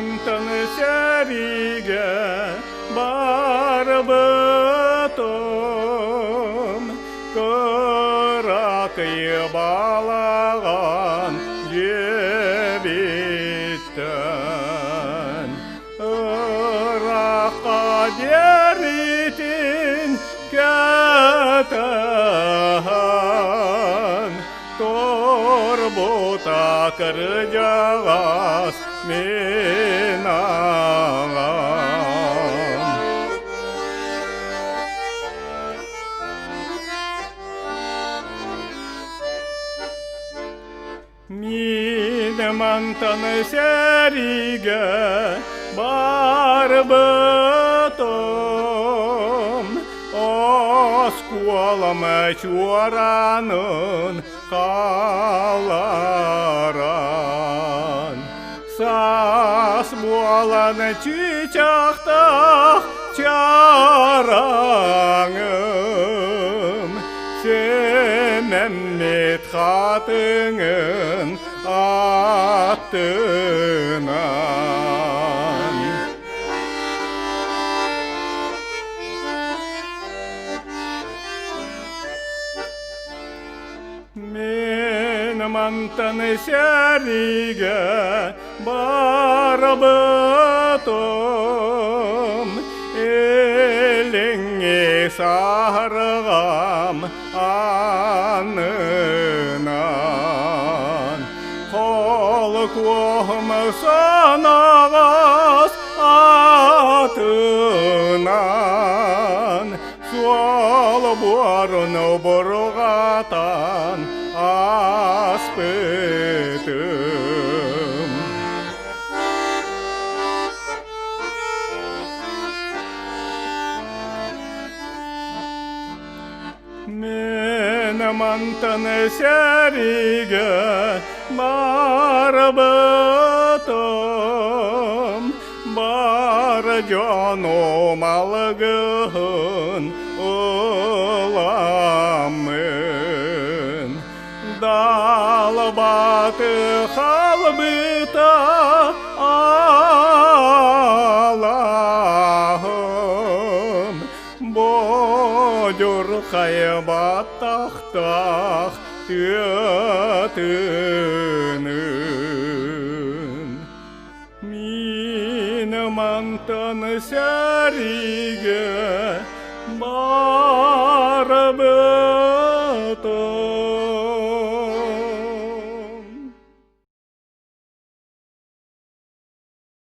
мантан сэриигэ барбытым, кыракый балаҕан дьиэбиттэн ыраахха диэритин кэтэһэн Турбута кырдьаҕас мин аҕам. Мин мантан сэриигэ барбытым, оскуолам чуораанын хааларан, саас буолан чыычаахтаах чараҥым, сэмэммит хатыҥын аттынан. Мин мантан сэриигэ барбытым, илиҥҥи саһарҕам аннынан. Холкуоһум санаҕас атынан суол буорун бурҕатан ааспытым. Мен мантан сэриигэ барбытым, бар дьонум алгыһын ыламмын, далбаты халбыта алаһым, Бодьурхай баттахтаах тыатынын Мин мантан сэриигэ барбытым.